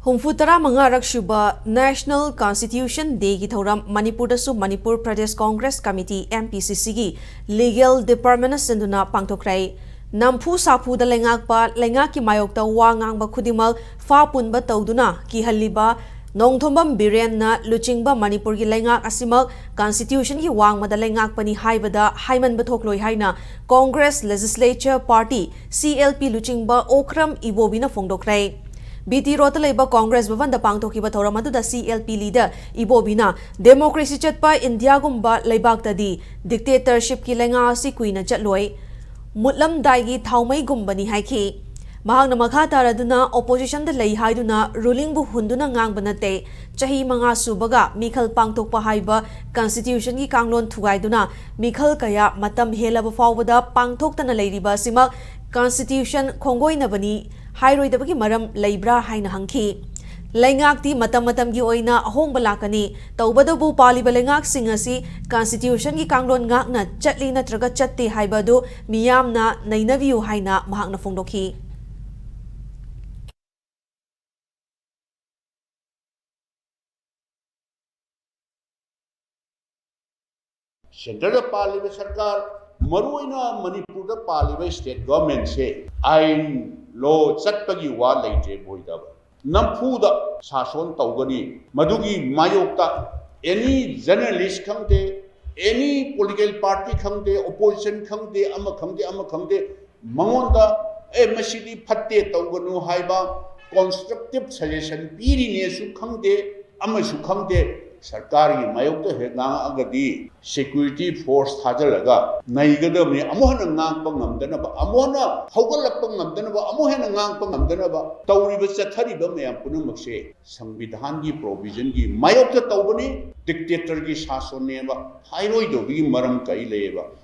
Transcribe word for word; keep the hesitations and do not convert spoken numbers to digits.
ꯍꯨꯝꯐꯨ ꯇꯔꯥ ꯃꯉꯥꯔꯛ ꯁꯨꯕ National Constitution Dayꯒꯤ ꯊꯧꯔꯝ ꯃꯅꯤꯄꯨꯔꯗꯁꯨ Manipur Pradesh Congress committee, M P C Cꯒꯤ Legal Departmentꯅ ꯁꯤꯟꯗꯨꯅ ꯄꯥꯡꯊꯣꯛꯈ꯭ꯔꯦ꯫ ꯅꯝꯐꯨ ꯁꯥꯐꯨꯗ ꯂꯩꯉꯥꯛꯄ, ꯂꯩꯉꯥꯛꯀꯤ ꯃꯥꯌꯣꯛꯇ ꯋꯥ ꯉꯥꯡꯕ ꯈꯨꯗꯤꯡꯃꯛ ꯐꯥ ꯄꯨꯟꯕ ꯇꯧꯗꯨꯅ ꯀꯤꯍꯜꯂꯤꯕ ꯅꯣꯡꯊꯣꯝꯕꯝ ꯕꯤꯔꯦꯟꯅ ꯂꯨꯆꯤꯡꯕ ꯃꯅꯤꯄꯨꯔꯒꯤ ꯂꯩꯉꯥꯛ ꯑꯁꯤꯃꯛ Constitutionꯒꯤ ꯋꯥꯡꯃꯗ ꯂꯩꯉꯥꯛꯄꯅꯤ ꯍꯥꯏꯕꯗ ꯍꯥꯏꯃꯟꯕ ꯊꯣꯛꯂꯣꯏ ꯍꯥꯏꯅ Congress Legislature Party, C L P ꯂꯨꯆꯤꯡꯕ ꯑꯣꯀ꯭ꯔꯝ ꯏꯕꯣꯕꯤꯅ ꯐꯣꯡꯗꯣꯛꯈ꯭ꯔꯦ꯫ B T Roadꯇ ꯂꯩꯕ ꯀꯣꯡꯒ꯭ꯔꯦꯁ ꯚꯕꯟꯗ ꯄꯥꯡꯊꯣꯛꯈꯤꯕ ꯊꯧꯔꯝ ꯑꯗꯨꯗ C L P leader ꯏꯕꯣꯕꯤꯅ democracy ꯆꯠꯄ ꯏꯟꯗꯤꯌꯥꯒꯨꯝꯕ ꯂꯩꯕꯥꯛꯇꯗꯤ dictatorshipꯀꯤ ꯂꯩꯉꯥꯛ ꯑꯁꯤ ꯀꯨꯏꯅ ꯆꯠꯂꯣꯏ, ꯃꯨꯠꯂꯝꯗꯥꯏꯒꯤ ꯊꯥꯎꯃꯩꯒꯨꯝꯕꯅꯤ ꯍꯥꯏꯈꯤ꯫ ꯃꯍꯥꯛꯅ ꯃꯈꯥ ꯇꯥꯔꯗꯨꯅ oppositionꯗ ꯂꯩ ꯍꯥꯏꯗꯨꯅ rulingꯕꯨ ꯍꯨꯟꯗꯨꯅ ꯉꯥꯡꯕ ꯅꯠꯇꯦ, ꯆꯍꯤ ꯃꯉꯥ ꯁꯨꯕꯒ ꯃꯤꯈꯜ ꯄꯥꯡꯊꯣꯛꯄ ꯍꯥꯏꯕ Constitutionꯒꯤ ꯀꯥꯡꯂꯣꯟ ꯊꯨꯒꯥꯏꯗꯨꯅ ꯃꯤꯈꯜ ꯀꯌꯥ ꯃꯇꯝ ꯍꯦꯜꯂꯕ ꯐꯥꯎꯕꯗ ꯄꯥꯡꯊꯣꯛꯇꯅ ꯂꯩꯔꯤꯕ ꯑꯁꯤꯃꯛ Constitution ꯈꯣꯡꯒꯣꯏꯅꯕꯅꯤ ꯍꯥꯏꯔꯣꯏꯗꯕꯒꯤ ꯃꯔꯝ ꯂꯩꯕ꯭ꯔꯥ ꯍꯥꯏꯅ ꯍꯪꯈꯤ꯫ ꯂꯩꯉꯥꯛꯇꯤ ꯃꯇꯝ ꯃꯇꯝꯒꯤ ꯑꯣꯏꯅ ꯑꯍꯣꯡꯕ ꯂꯥꯛꯀꯅꯤ, ꯇꯧꯕꯇꯕꯨ ꯄꯥꯜꯂꯤꯕ ꯂꯩꯉꯥꯛꯁꯤꯡ ꯑꯁꯤ Constitutionꯒꯤ ꯀꯥꯡꯂꯣꯟ ꯉꯥꯛꯅ ꯆꯠꯂꯤ ꯅꯠꯇ꯭ꯔꯒ ꯆꯠꯇꯦ ꯍꯥꯏꯕ ꯑꯗꯨ ꯃꯤꯌꯥꯝꯅ ꯅꯩꯅꯕꯤꯌꯨ ꯍꯥꯏꯅ ꯃꯍꯥꯛꯅ ꯐꯣꯡꯗꯣꯛꯈꯤ꯫ Centreꯗ ꯄꯥꯜꯂꯤꯕ ꯁꯔꯀꯥꯔ, ꯃꯔꯨꯑꯣꯏꯅ ꯃꯅꯤꯄꯨꯔꯗ ꯄꯥꯜꯂꯤꯕ state governmentꯁꯦ ꯑꯥꯏꯟ, law ꯆꯠꯄꯒꯤ ꯋꯥ ꯂꯩꯇ꯭ꯔꯦ ꯃꯣꯏꯗ꯫ ꯅꯝꯐꯨꯗ ꯁꯥꯁꯣꯟ ꯇꯧꯒꯅꯤ꯫ ꯃꯗꯨꯒꯤ ꯃꯥꯌꯣꯛꯇ any journalist ꯈꯪꯗꯦ, any political party ꯈꯪꯗꯦ, opposition ꯈꯪꯗꯦ, ꯑꯃ ꯈꯪꯗꯦ, ꯑꯃ ꯈꯪꯗꯦ, ꯃꯉꯣꯟꯗ "ꯑꯦ, ꯃꯁꯤꯗꯤ ꯐꯠꯇꯦ, ꯇꯧꯒꯅꯨ" ꯍꯥꯏꯕ constructive suggestion ꯄꯤꯔꯤꯅꯦꯁꯨ ꯈꯪꯗꯦ, ꯑꯃꯁꯨ ꯈꯪꯗꯦ꯫ ꯁꯔꯀꯥꯔꯒꯤ ꯃꯥꯌꯣꯛꯇ ꯍꯦꯛ ꯉꯥꯡꯉꯛꯑꯒꯗꯤ security force ꯊꯥꯖꯤꯜꯂꯒ ꯅꯩꯒꯗꯕꯅꯤ꯫ ꯑꯃꯨꯛ ꯍꯟꯅ ꯉꯥꯡꯕ ꯉꯝꯗꯅꯕ, ꯑꯃꯨꯛ ꯍꯟꯅ ꯍꯧꯒꯠꯂꯛꯄ ꯉꯝꯗꯅꯕ, ꯑꯃꯨꯛ ꯍꯦꯟꯅ ꯉꯥꯡꯕ ꯉꯝꯗꯅꯕ ꯇꯧꯔꯤꯕ ꯆꯠꯊꯔꯤꯕ ꯃꯌꯥꯝ ꯄꯨꯝꯅꯃꯛꯁꯦ ꯁꯪꯕꯤꯙꯥꯟꯒꯤ provisionꯒꯤ ꯃꯥꯌꯣꯛꯇ ꯇꯧꯕꯅꯤ꯫ Dictatorꯒꯤ ꯁꯥꯁꯣꯟꯅꯦꯕ, ꯍꯥꯏꯔꯣꯏꯗꯕꯒꯤ ꯃꯔꯝ ꯀꯔꯤ ꯂꯩꯌꯦꯕ?